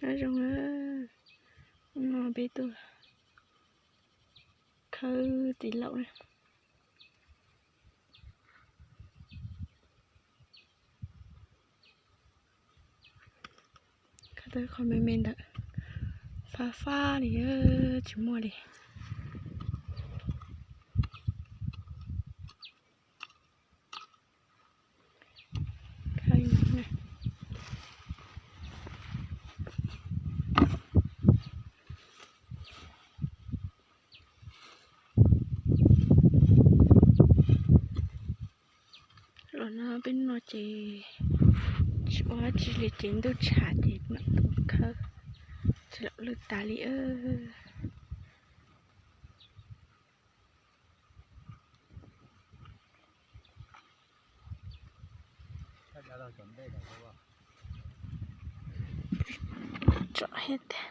Nyob zoo na, no peb tuaj khawb txiv laum na. Khawb tau qhov me me ntawm, fab fab li, tsis muaj li. Los no peb no ces tsis ua dab tsi li ces ntuj tshav ces mam tuaj khawb txiv laum lwj tas li. Tsom thiab tiag.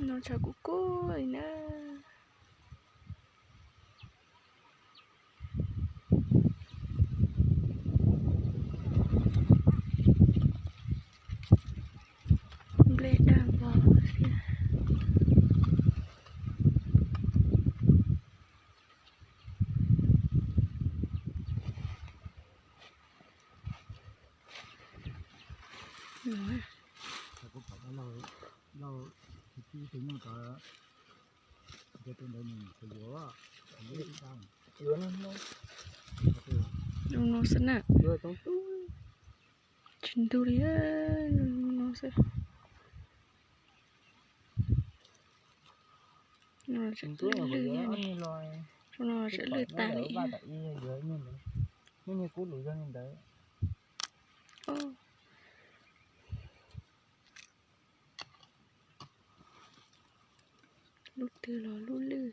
No tshav kub kub li na. Nplej dag vog xwb. Zoo no xwb na. Tsis ntug li, zoo no xwb. Lwj lwj, zoo no tseem lwj tas li. Lub twg los lub lwj.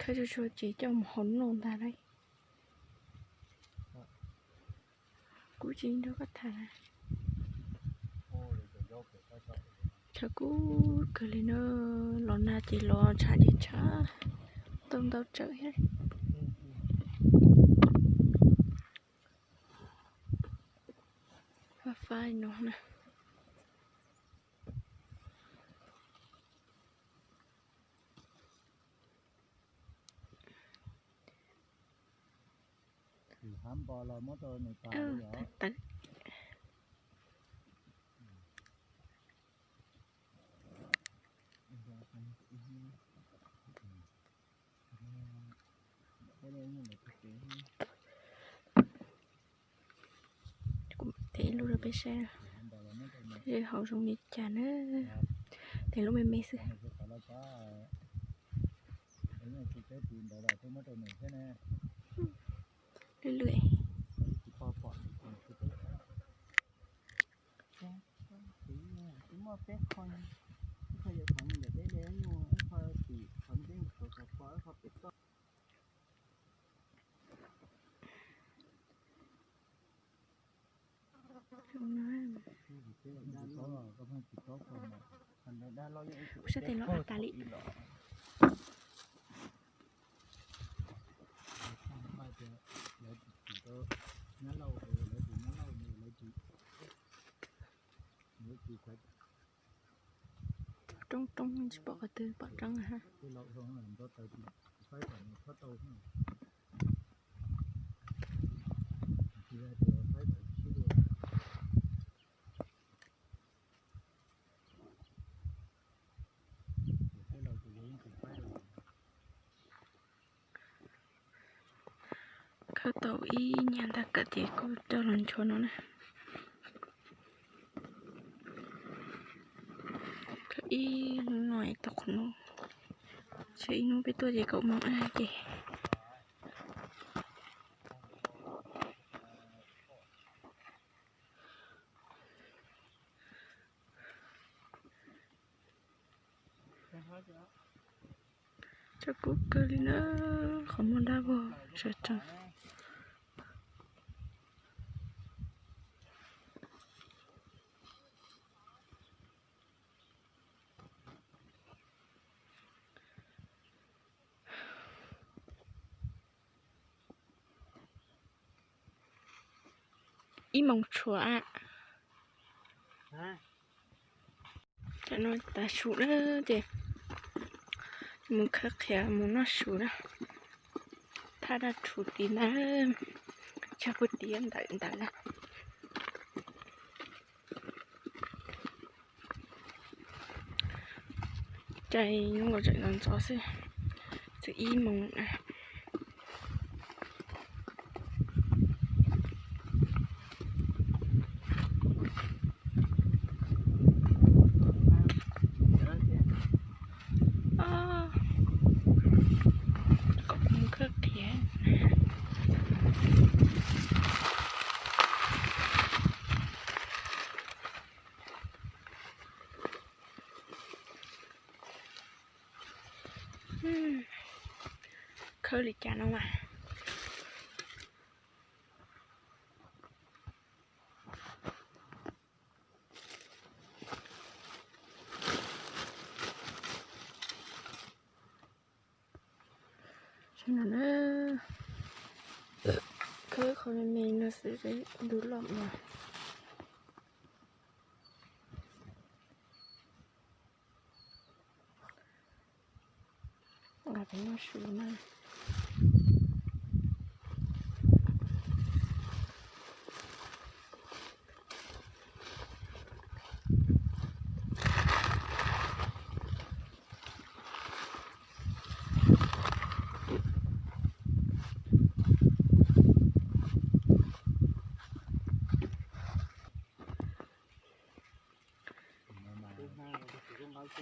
Khawb tsuag tsuag ces coj mus hau noj ntag lauj. Kuv tsis nrog koj tham na. Tshav kub kawg li na, los nag ces los tshav ces tshav, tau ntau tsawv thiab. Fab fab no na. Tawv. Kuv mam teb lub rau peb saib, seb hau zoo li cas na. Teb lub me me xwb. Lwj lwj. Kuv sab tes no tas li. Roob roob tsis pom qhov twg pom roob ha. Khawb tau ib nyuag ntag kawm ces kuj coj los nchuav no na. Khawb ib hnub no tau qhov no, tsam ib hnub peb tuaj ces kaum moos ces. Tshav kub kawg li na, qhov muag dab vog tsawv tsawv. Ib moos tshuav. Tam no tav su na ces mus khawb qhiav mus noj su na. Thaj dab rhuv tid ntag, tshav puag tid ntawm ntawd na. Caij zoo nkaus tseem ntxov ntxov xwb, txog ib moos na. Kom mus khawb qhiav. Khawb li cas no mas. Saib no na, khawb qhov me me no xwb, ntug loj mas. Nqa peb noj su na.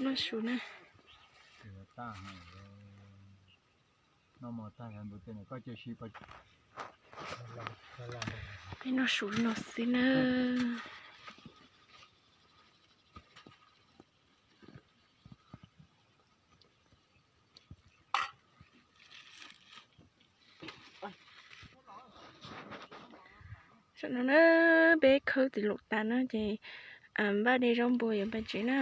Noj su na. Peb noj su no xwb na. Tam no na, peb khawb txiv laum tas no ces npaj de zaub npua yuav pais tsev na.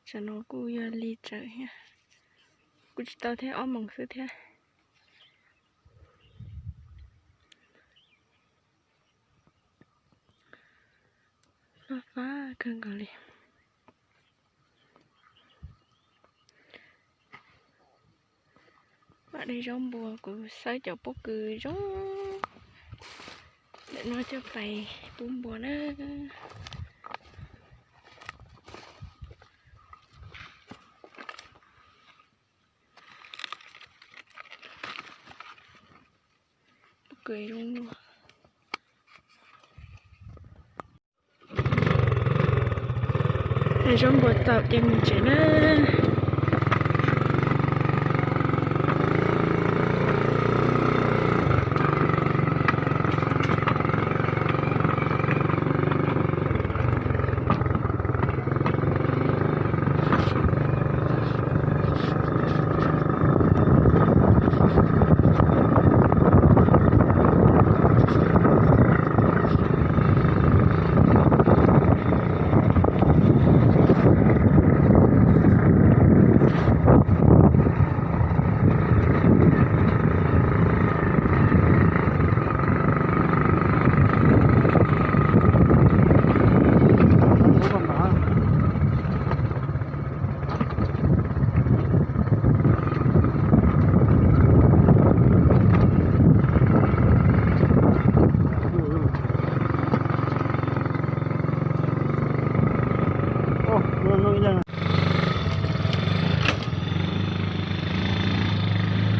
Tam no kuj yog li tsawm thiab, kuj tsis tau thiab, ob moos xwb thiab. Fab fab kawg nkaus li. Mam de zaub npua, kuv xawb cov pob kws zoo ntawm no coj pais pub npua na. Pob kws zoo no. Zaub npua txaus ces mus tsev na.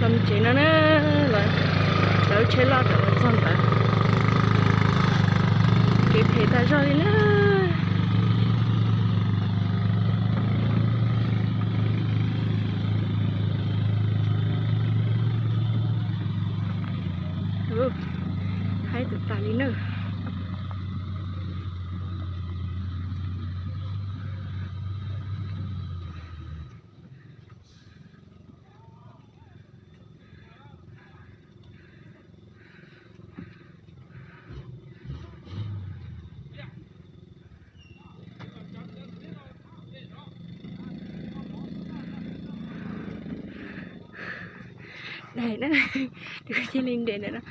Los tsev no na, lawv tsheb loj tawm los txog ntawd, kev phem tas zog li na. Haib tus tas li na. Daim na, tus cia li nres ntawm no.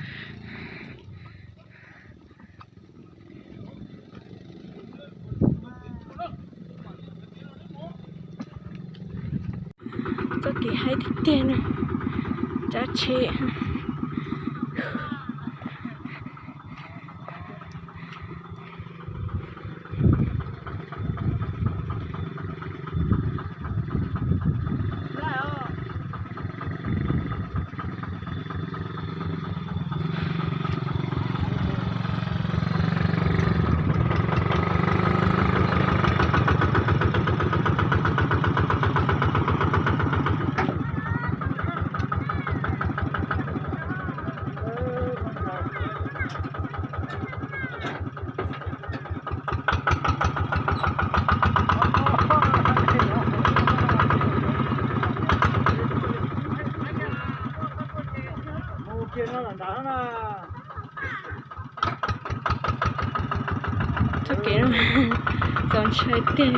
Kev haib tiag tiag na, tsab tsheb. Txoj kev no txaus ntshai tiag.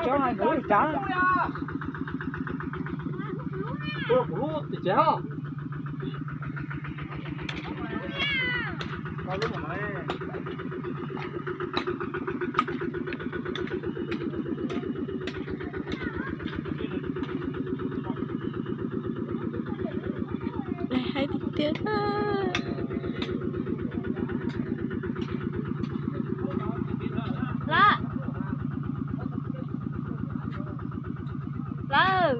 Cov hais lus li cas? Ua kuv lub tim tsev os. Haib tiag tiag. Lawm, lawm.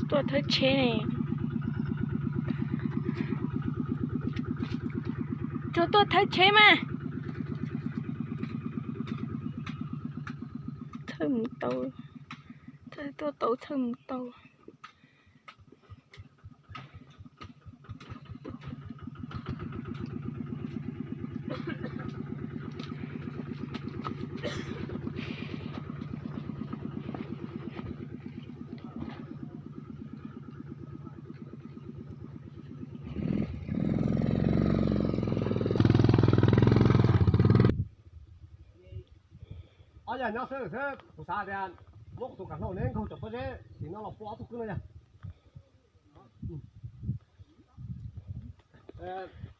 Tuaj thawb tsheb ne. Tsuas tuaj thawb tsheb mas. Txhawj mus tau, txhawj tuaj tau, txhawj mus tau. Ob yam nyob xwb xwb, kuv xav tias muab kuv tus kav hlau neb nkaug cov pob zeb tim no los pua ob tug kwb no yog.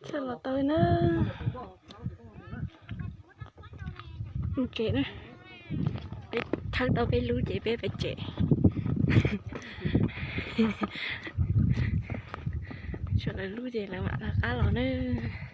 Txhawj los tau na. Mus tsev na. Peb thawb tau peb lub ces peb pais tsev. Tshuav lawv lub ces lawv mam rov qab los nawb.